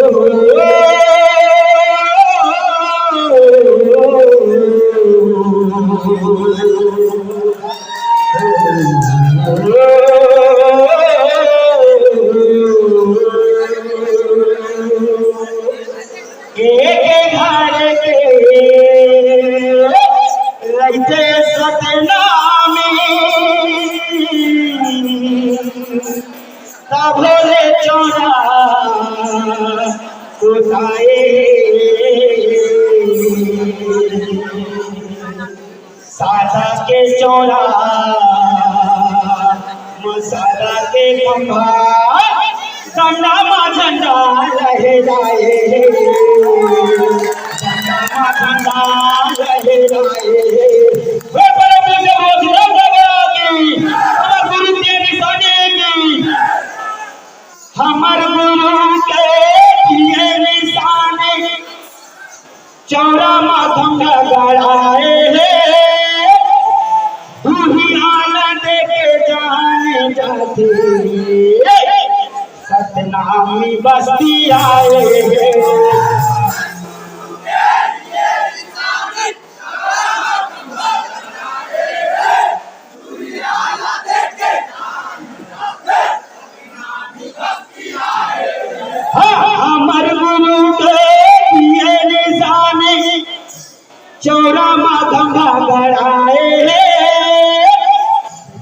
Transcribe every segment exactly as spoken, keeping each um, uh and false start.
एक घर के रहिथे सतनामी, तभो ले चौरा कोताए। सादा के चौरा म सादा के खंभा, डंडा मा झंडा लहराए, डंडा मा झंडा लहराए। हे परम पूज्य बाबा की, हमर गुरु के निशानी की, हमर गुरु के ये निशानी। चौरा मा खंभा गड़ाए हे, दुनिया ला देके जाने जाथे, सतनामी बस्ती आए हे। हाँ, हमर गुरु के दिए निशानी, चौरा मा खंभा गड़ाए हे,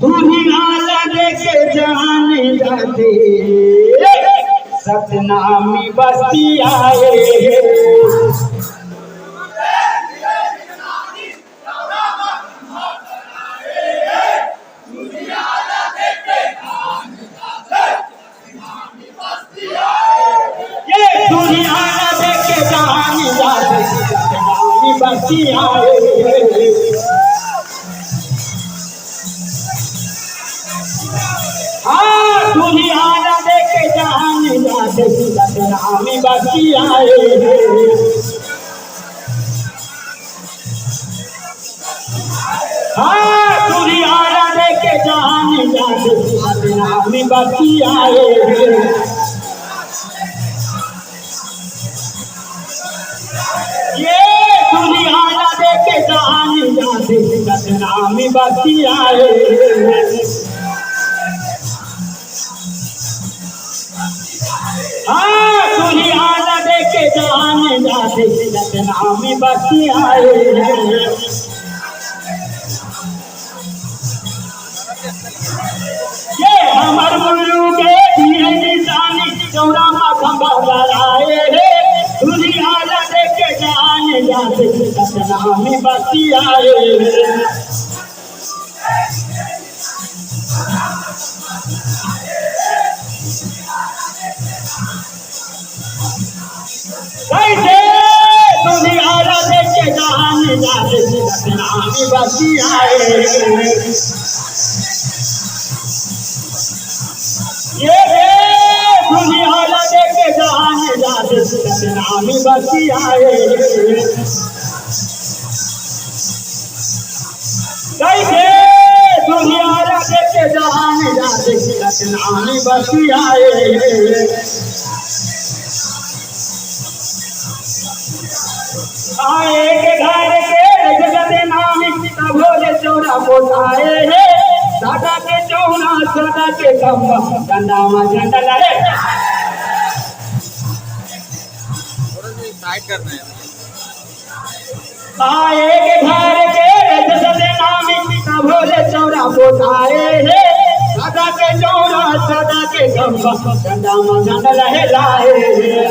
दुनिया ला देके जाने जाथे, सतनामी बस्ती आए हे। ये दुनिया ला देख के जानी जाते, सतनामी बस्ती आए। हाँ, दुनिया ला देख के जानी जाते, सतनामी बस्ती आए। हाँ, दुनिया ला देख के जानी जाते, सतनामी बस्ती आए। ये दुनिया ला देख के जानी जाते, सतनामी बस्ती आए। हाँ, दुनिया ला देख के जाने जाते, सतनामी बस्ती आए। ये हमर गुरु के दिए निशानी, चौरा मा खंभा गड़ाए हे। दुनिया ला देख के जाने जाते, सतनामी बस्ती आए। कैसे दुनिया ला देख के जाने जाते, सतनामी बस्ती आए। ये रे दुनिया ला देख के जाने जाते, सतनामी बस्ती आए। कैसे दुनिया ला देख के जाने जाते, सतनामी बस्ती आए। आए के घर के जगत नामी, तभो ले चौरा पोताए हे। सादा के चौरा, सादा के खंभा, डंडा मा झंडा लहराए। थोड़ा सा साइड करना है। आए के घर के जगत नामी, तभो ले चौरा पोताए हे। सादा के चौरा, सादा के खंभा, डंडा मा झंडा लहराए हे।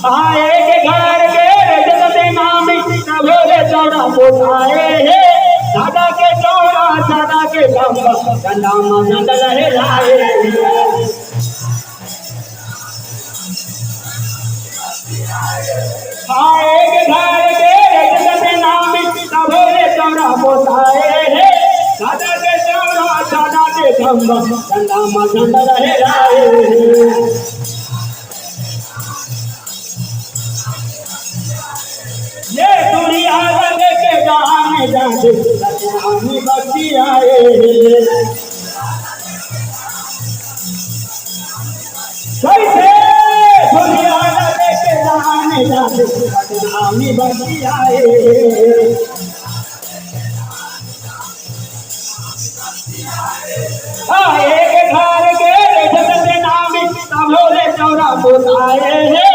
आए के घर के जगत नामी, तभो ले चौरा पोताए हे। सादा के चौरा, सादा के खंभा, डंडा मा झंडा लहराए हे। आए के घर के जगत नामी, तभो ले चौरा पोताए हे। सादा के चौरा, सादा के खंभा, डंडा मा झंडा लहराए हे। ये दुनिया ला देख के जाने जाते, सतनामी बस्ती आए। बदनामी बतियाए। हाँ, एक घर के रे बदनामी, तब भोले चौरा पोताए हे।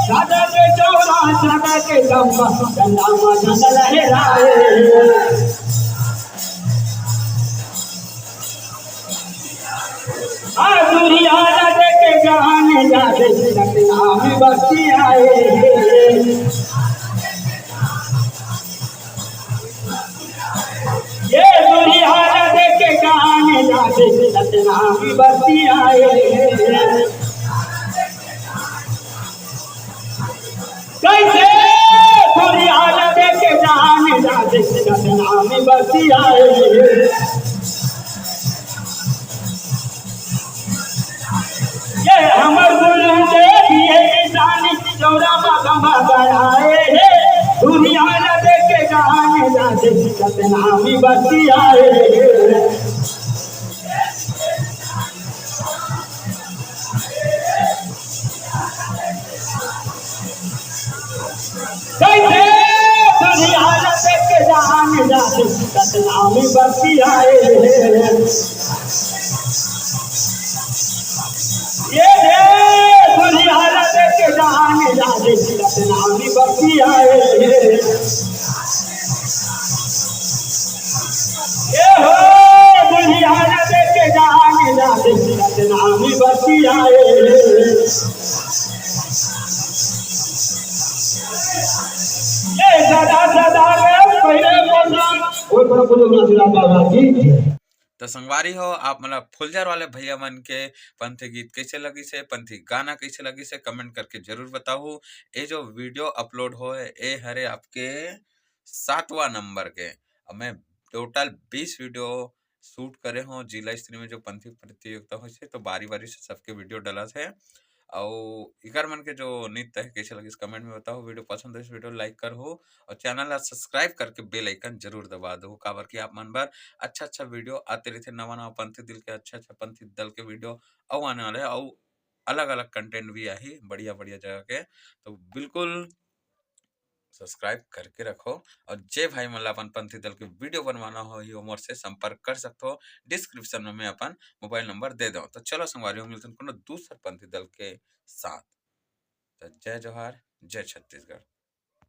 दादा के चौरा, दादा के दम्बा, चंदा मा चंदा लहराए। आ दुनिया ना देखे जाने जाते, बदनामी बतियाए। ये दुनिया ना देखे जाने जाते, बदनामी बतियाए। कैसे दुनिया ना देखे जाने जाते, बदनामी बतियाए। ये हमर गुरु दे दिए निशानी, चौरा मा खंभा गड़ाए हे। दुनिया ना देखे जाने जाते, बदनामी बतियाए। कैसे दुनिया ना देखे जाने जाते, बदनामी बतियाए। ये रे दुनिया ना देखे जाने जाते, बदनामी बतियाए। ये हो दुनिया ना देखे जाने जाते, बदनामी बतियाए। ये सदा सदा रे पहले बोलना, वो पर बोलो ना, बाबा की जय। तो संगवारी हो, आप मन ला फुलझर वाले भैया मन के पंथी गीत कैसे लगिस हे, पंथी गाना कैसे लगिस हे, कमेंट करके जरूर बताहू। ये जो वीडियो अपलोड होए, ये हरे आपके सातवां नंबर के। अब मैं टोटल बीस वीडियो शूट करे हों, जिला स्तरीय में जो पंथी प्रतियोगिता होइस हे, तो बारी बारी से सबके वीडियो डलत हे। अउ इकर मन के जो नृत्य हे, कैसे लगिस, कमेंट में बताहू। वीडियो पसंद होइस, वीडियो लाइक करहू अउ चैनल ला सब्सक्राइब करके बेल आइकन जरूर दबा दो, काबर कि आप मन बर अच्छा अच्छा वीडियो आते रहिथे, नवा नवा पंथी दल के, अच्छा अच्छा पंथी दल के वीडियो अउ आने वाले हे, अउ अलग अलग कंटेंट भी आही बढ़िया बढ़िया जगह के। तो बिल्कुल सब्सक्राइब करके रखो। अउ जे भाई मन ला अपन पंथी दल के वीडियो बनवाना होही, वो मोर से संपर्क कर सकथो। डिस्क्रिप्शन में मैं अपन मोबाइल नंबर दे दो। तो चलो संगवारी हो, मिलथन कोनो दूसर पंथी दल के साथ। तो जय जोहार, जय छत्तीसगढ़।